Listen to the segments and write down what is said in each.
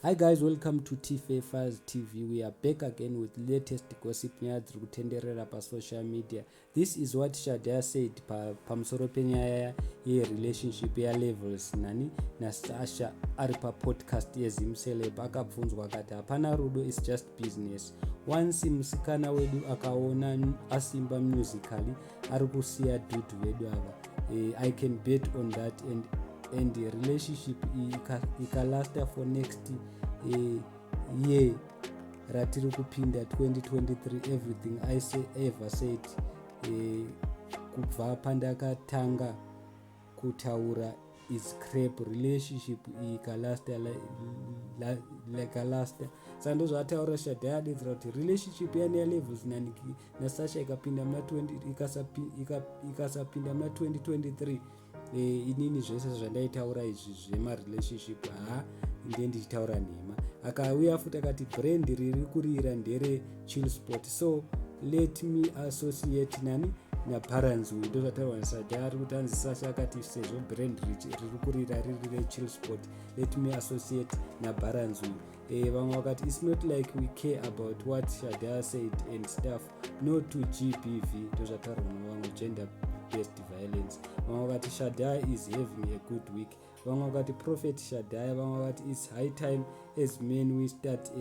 Hi guys, welcome to Tfa Files TV. We are back again with latest gossip, nyaya dziri kutenderera pasocial media. This is what Shadaya said pamusoro penyaya yerelationship yaLevels nani naSasha. Ari papodcast yeZimceleb, akabvunzwa akati, "Hapana rudo, is just business. Once musikana wedu akaona asimba musically, ari kusiya dude vedu ava. I can bet on that. And relationship ikalasta for next year ratiri kupinda 2023, everything I ever said kubva pandakatanga kutaura is crap. Relationship ikalasta ikalasta." Saka ndozvaataura Shadaya, adedzera kuti relationship yani yaLevels naSasha ikapinda muna ikasapinda muna 2023, inini zvese zvandaitaura izvi zvemarelationship, ha, nde ndichitaura nhema. Akauya futi akati brand riri kurira ndere Chillspot, so let me associate nani naparents uyu. Ndozvataurwa naShadaya. Ari kuti anzi Sasha akati sezvo brand riri kurira riri reChillspot, let me associate nabarans uyu. Vamwe vakati, "It's not like we care about what Shadaya said and stuff. No to GBV." Ndozvataurwa nevamwe, gender based violence. Vamwe vakati, "Shadaya is having a good week." Vamwe vakati, "Prophet Shadaya." Vamwe vakati, "It's high time as men we start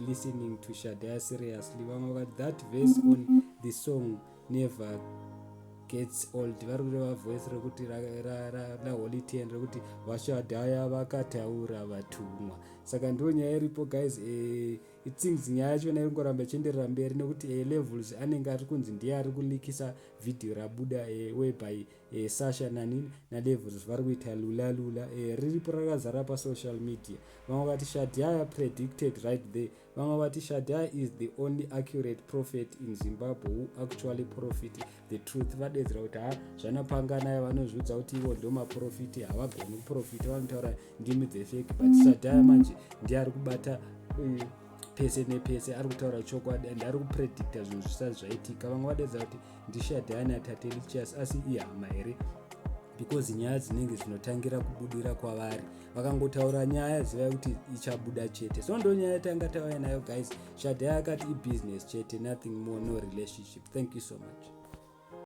listening to Shadaya seriously." Vamwe vakati, "That verse on the song never gets old." Vari kureva voice rekuti raHoly 10 rekuti vaShadhaya vakataura vatumwa. Saka ndo nyaya iripo, guys. It seems nyaya yachona iri kungoramba ichienderera mberi nekuti Levels anenge ari kunzi ndiye ari kulikisa vhidhiyo rabuda whereby Sasha nani naLevels vari kuita lula lula. Riripo rakazara pasocial media. Vamwe vati, "Shadhaya predicted right there." Vamwe vati, "Shadhaya is the only accurate prophet in Zimbabwe who actually prophet the truth." Vadedzera kuti ha, zvanapanganai vanozviudza kuti ivo ndo maprofiti, havagoni kuprofita, vanotaura ndimi dzefake, but Shadhaya manje ndiye ari kubata pese nepese, ari kutaura chokwadi and ari kupredicta zvinhu zvisati zvaitika. Vamwe vadedza kuti ndiShadhaya naTatelicious, asi ihama here? Because nyaya dzinenge dzinotangira kubudira kwavari, vakangotaura nyaya, zivai kuti ichabuda chete. So ndo nyaya yatanga tauya nayo, guys. Shadhaya akati ibusiness chete, nothing more, no relationship. Thank you so much.